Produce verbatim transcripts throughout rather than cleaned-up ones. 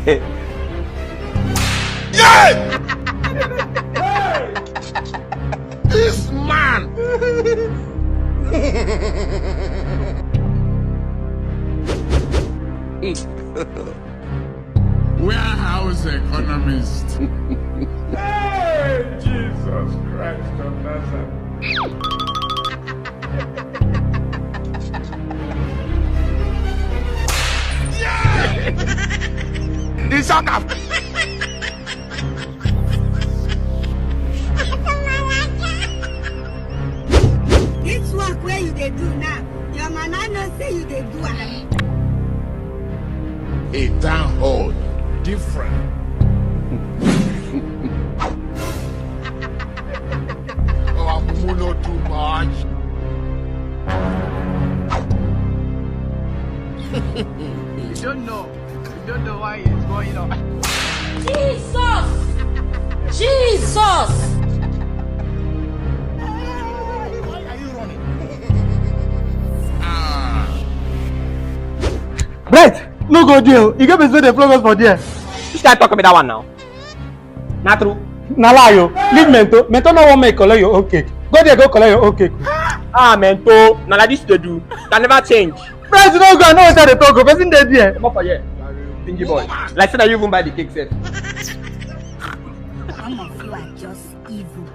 Yeah! This man! Warehouse economist. Hey, Jesus Christ of Nazareth. This song have This work where you dey do now, your mama know say you dey do am. A town hall different. Our mumu no too much. You don't know. You don't know why it's going on. Jesus! Jesus! Why are you running? Ah. Bright, no go there. You get person dey flog us for there. Which kind talk be that one now? Na true. Na lie o. Leave Mento. Mento no wan make collect your own cake. Go there, go collect your own cake. Ah, Mento. Na like this you dey do. Can never change. Bright, no go. I know wetin I dey talk o. Person dey there. Come up for here. Stingy boy. Like say na you even buy the cake sef. Some of you are just evil.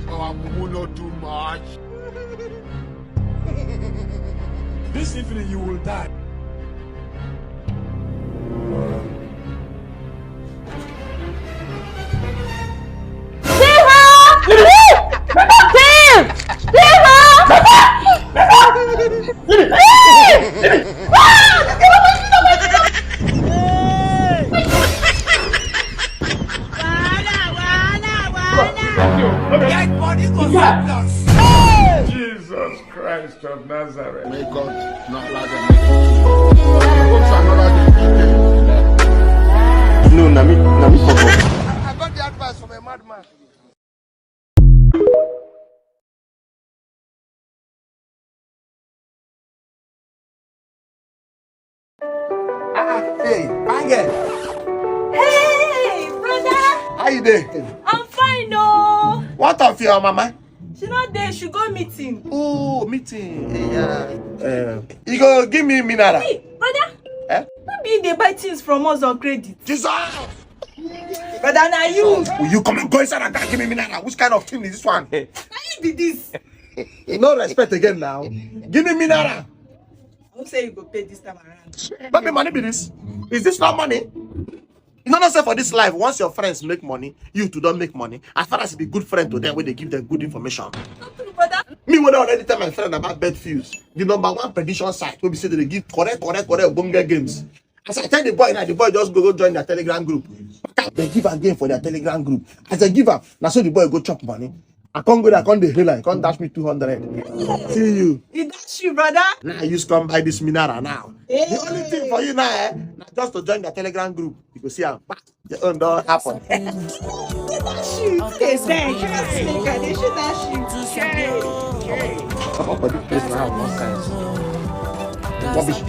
Our mumu no too much. This evening you will die. Leave her! Leave! Leave her! Leave! Wahala, wahala, wahala. Dead body go surplus. Jesus Christ of Nazareth. May God not allow them make it. Hope another day. No, na me, na me fuck up. I, I got the advice from a madman. Ah, hey, fine girl. Hey, brother. How you dey? I'm fine, oh. What of your mama? She not there. She go meeting. Oh, meeting. Yeah. Uh, you go give me mineral. Hey, brother. Eh? No be you dey buy things from us on credit. Jesus! Brother, na you. Will you come and go inside and give me mineral? Which kind of thing is this one? Na you be this. No respect again now. Give me mineral. Who say you go pay this time around? Not be money be this. Is this not money? You know, say for this life, once your friends make money, you too don't make money. As far as you be good friend to them, when they give them good information. Not true, brother. Me, when I already tell my friend about Betfuel, the number one prediction site, we be say they give correct, correct, correct, bonga games. As I tell the boy now, the boy just go, go join their Telegram group. They give a game for their Telegram group. As they give up, now so the boy go chop money. I can't go there, I can't dey hail, I can't dash me two hundred. See you. He dash you, brother. Now you just come buy this mineral now. Hey. The only thing for you now, eh, now just to join the Telegram group. You go see am. Your own don happen. He dash you. They say, you know, snake, they should dash you. Hey, hey. Come up for this place now, all kinds. Rubbish.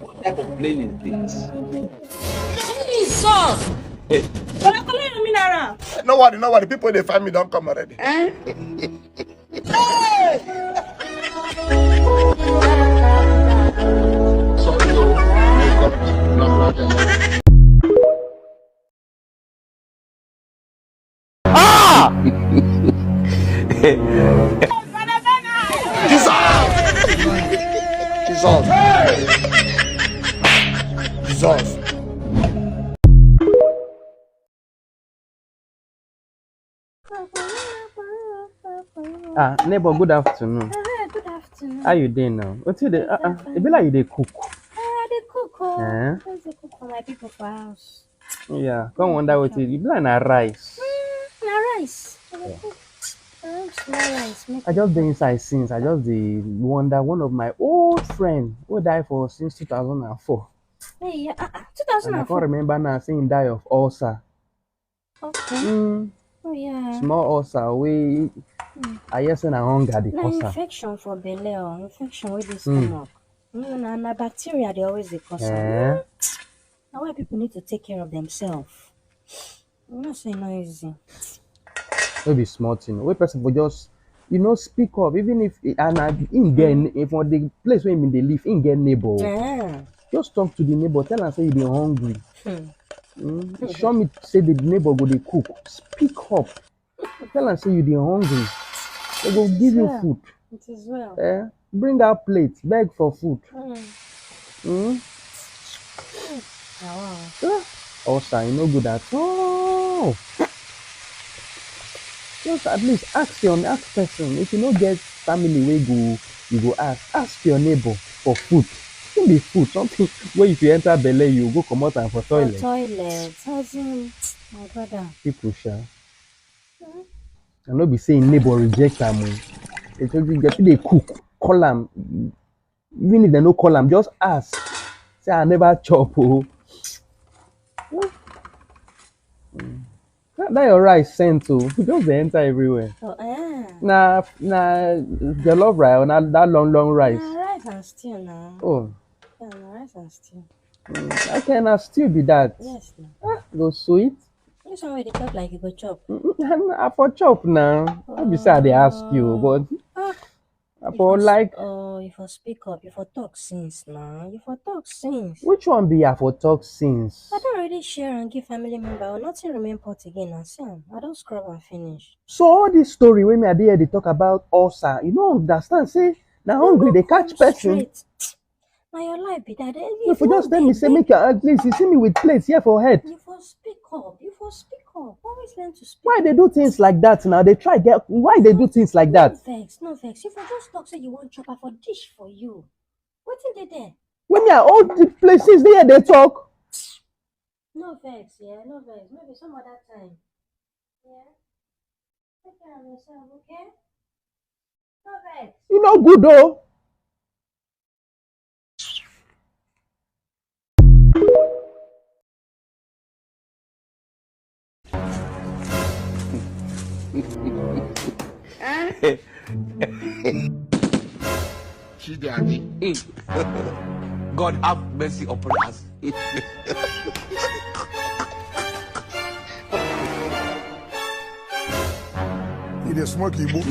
What type of plane is this? Jesus! Hey. Brother, collect your mineral. No worry, no worry. People they find me don't come already. Eh? Hey! Sorry, oh. No problem. Ah! Jesus! Jesus! Jesus! Ah, neighbor, good afternoon. Ah, good afternoon. How you doing now? What you dey? Ah, ah, e be like you dey cook. Ah, I dey cook. Oh. Eh? I dey cook for my people for house. Yeah, come wonder what you, you be like na rice. Mm, na rice. I dey cook. Rice, na rice. I just dey inside since. I just dey wonder one of my old friend who died for since two thousand and four. Hey, yeah, ah, ah, two thousand and four. And I can't remember now, say he die of ulcer. Okay. Mm. Oh, yeah. Small ulcer, we, mm. I hear say na hunger dey cause am. Na infection for belle or infection wey dey stomach. Mm. You know, na, na bacteria dey always dey cause am. Eh? Na why people need to take care of themselves. You know say e no easy. No be small thing. Wey person for just, you know, speak up. Even if, and I, him get, mm. If for the place where him dey live, him get neighbor. Yeah. Just talk to the neighbor. Tell am say you dey hungry. Hmm. Mm. Show me say the neighbor go dey cook. Speak up. Tell am say you dey hungry. They go give you food. It is well. Eh? Bring out plate, beg for food. Mm. Mm? Ah, ulcer, e no good at all. Just at least ask your ask person. If you no get family wey go you go ask, ask your neighbor for food. It be food, something wey if you enter belle, you go comot am for toilet. For toilet, as in, my brother. People sha. I no be say im neighbor reject am o. They just dey get dey cook, call am. Even if dem no call am, just ask. Say I never chop o. That, that your rice sent o. Just dey enter everywhere. Oh, eh. Na na jollof rice or na that long long rice. Na rice and stew na. Oh. Yeah, na rice and stew. Mm, okay, na stew be that. Yes na. Ah, go sweet. This one wey dey talk like you go chop. Mm, mm, I for chop now. I be say I dey ask you, but ah, I for like. Oh, you for speak up. You for talk since now. You for talk since. Which one be I for talk since? I don't already share and give family member. Or nothing remain pot again. I see am. I don't scrub and finish. So all this story wey me I dey hear dey talk about ulcer, you no understand say na hungry dey catch person. Straight. Na your life be that. If you just tell me say make you at least you see me with plates here for head. You for speak up. You for speak up. Always learn to speak. Why they do things like that now? They try get why they do things like that. No vex, no vex. You for just talk say you want chop, I for dish for you. Wetin dey there? When me I all the places there they talk. No vex, yeah, no vex. Maybe some other time. Yeah. Take care of yourself, okay? No vex. You know good though. Chidadi. God have mercy upon us. You dey smoke Igbo?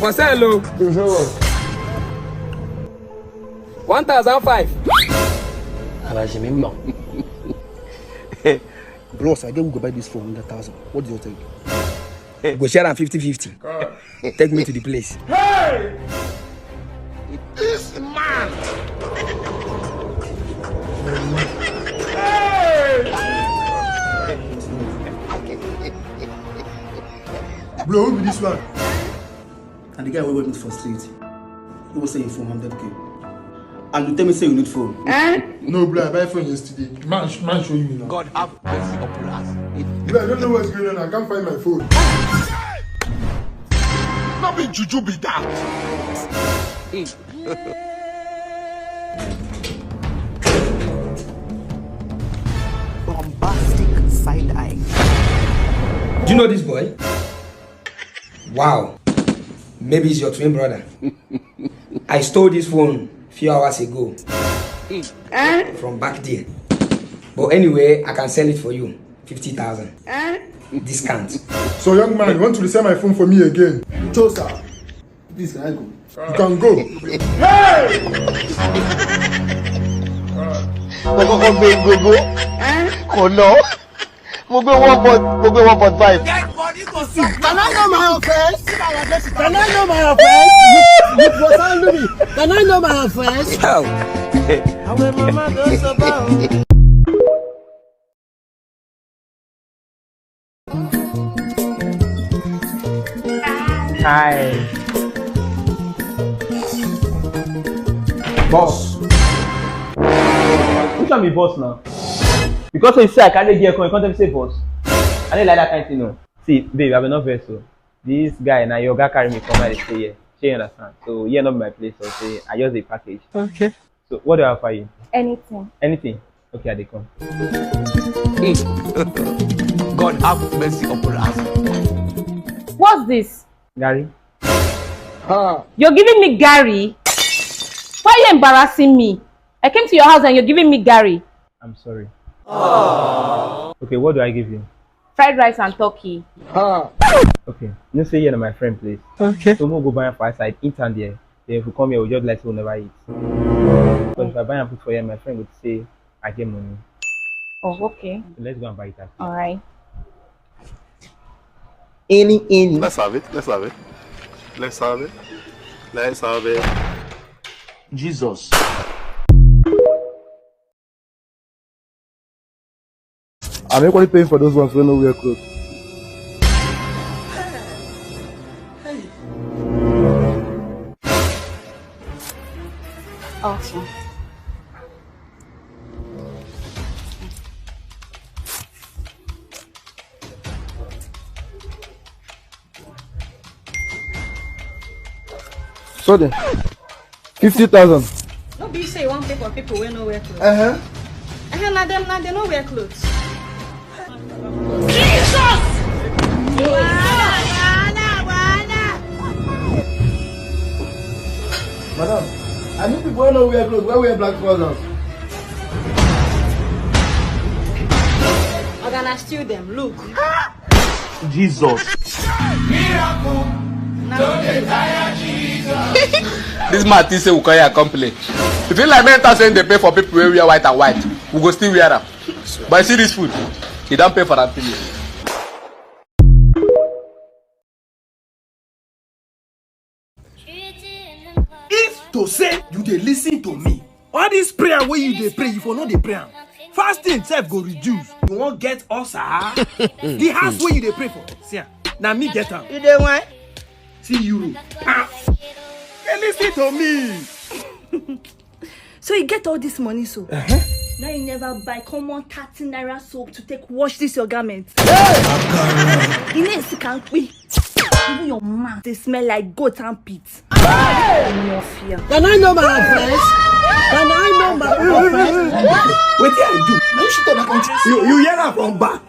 For sale o. One thousand five. Alaji mi mọ. Bros, I get we go buy this phone hundred thousand. What do you think? We go share am fifty fifty. Take me to the place. Hey! This man! Hey! Bro, who be this one? And the guy we went for street, he was saying four hundred K. And you tell me say you need phone. Eh? No, bro, I buy phone yesterday. Man, man show you now. God have mercy upon us. Bro, I don't know what's going on. I can't find my phone. Not be juju be that. Bombastic side eye. Do you know this boy? Wow. Maybe he's your twin brother. I stole this phone few hours ago from back there. But anyway, I can sell it for you. fifty thousand. Discount. So, young man, you want to resell my phone for me again? Chosa, please, can I go? You can go. Hey! Go, go, go, go, go. Oh no. Mo gbé one point, mo gbé one point five. Can I know my offense? Can I know my offense? You, you must handle me. Can I know my offense? Yo. Àwọn mama ló sọ bá o. Hi. Boss. Which one be boss now? Because you say I carry gear come, you come tell me say boss. I didn't like that kind of thing, no. See, babe, I be not vex so. This guy now, your guy carry me come out dey stay here. Shey you understand? So here no be my place, so say I just dey package. Okay. So what do I offer you? Anything. Anything? Okay, I dey come. God have mercy upon us. What's this? Garri. You're giving me garri? Why are you embarrassing me? I came to your house and you're giving me garri. I'm sorry. Okay, what do I give you? Fried rice and turkey. Okay, you know say you na my friend place. Okay. So we'll go buy am for outside, eat am there. Then if we come here, we just like say we never eat. But if I buy am put for here, my friend would say I get money. Oh, okay. So let's go and buy it at. All right. Any, any. Let's have it. Let's have it. Let's have it. Let's have it. Jesus. I'm equally paying for those ones who no wear clothes. Awesome. So then, fifty thousand. No be say you wan pay for people wey no wear clothes. Uh-huh. Uh-huh, na dem, na dem no wear clothes. Jesus! Madam, I need people wey no wear clothes, wey wear black trousers. Oga, na steal dem, look. Jesus. This man think say we come here complain. If you like, many times say they pay for people wey wear white and white, we go still wear am. But you see this food, he don't pay for that thing. If to say you dey listen to me, all this prayer wey you dey pray, you for no dey pray am. Fasting sef go reduce. You wan get ulcer? The house wey you dey pray for, see am, na me get am. You dey why? See Europe. Ah. Hey, listen to me. So you get all this money so? Uh-huh. Now you never buy common thirty naira soap to take wash this your garment. Hey! You need to can quick. Even your mouth, they smell like goat and pit. Hey! Your fear. Can I know my address? Can I know my address? Wetin I do? Na you should talk that country. You, you hear am from back.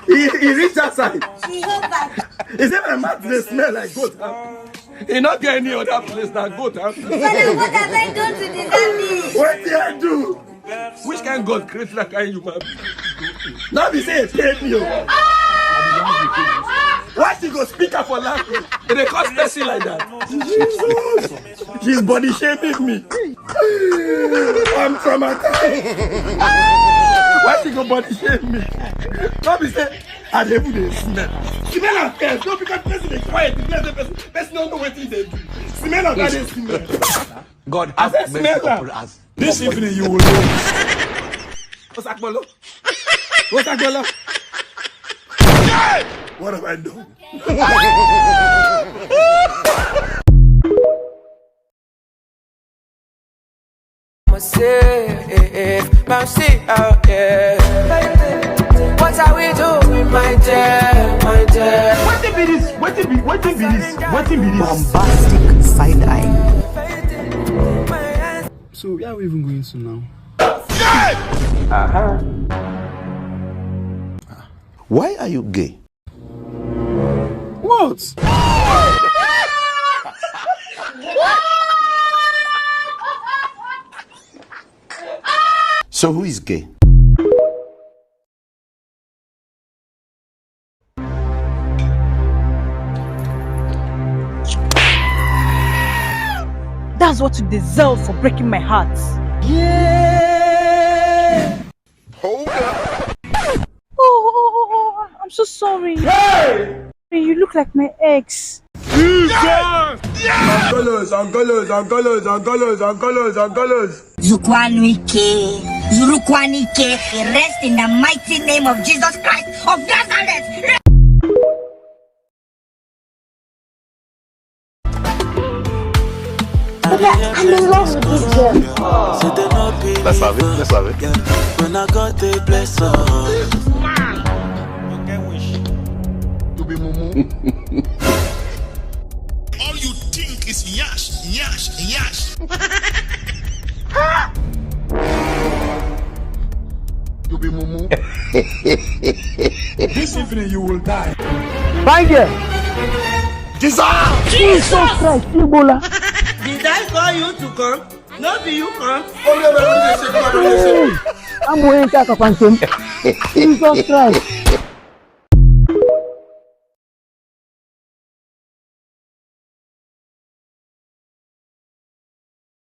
He, he reach that side. He say my mouth dey smell like goat and pit. He not get any other place than goat and pit. Father, what have I done to deserve this? Wetin I do? Which kind God create that kind human being? Now be say e pain me o. Why she go speak up for laughing? E dey cause person like that. Jesus, she's body shaming me. I'm traumatized. Why she go body shame me? No be say I dey even dey smell. Smell am first. No, because person dey quiet. If person, person no know wetin dey do. Smell am, I dey smell. God have mercy upon us. This evening you will know. Osakpolo. Osakpolo. What have I done? I'ma say, eh, eh, bouncy out, yeah. What are we doing, my dear, my dear? Wetin be this? Wetin be, wetin be this? Wetin be this? Bombastic side eye. So where are we even going to now? Aha. Why are you gay? What? So who is gay? That's what you deserve for breaking my heart. Yeah! Hold up. Oh, oh, oh, oh, I'm so sorry. Hey! You look like my ex. Jesus! Angolos, Angolos, Angolos, Angolos, Angolos, Angolos. Zukwanike, Zurukwanike, rest in the mighty name of Jesus Christ of Nazareth. I'm in love with this girl. Let's have it. Let's have it. When I got the bless up. To be mumu. All you think Yes, yes, yes. You be mumu. This evening you will die. Fine girl. Jesus! Jesus Christ, Igbola. Did I call you to come? No be you come. Come here, my brother, say, come here, say. I'm going to talk about him. Jesus Christ.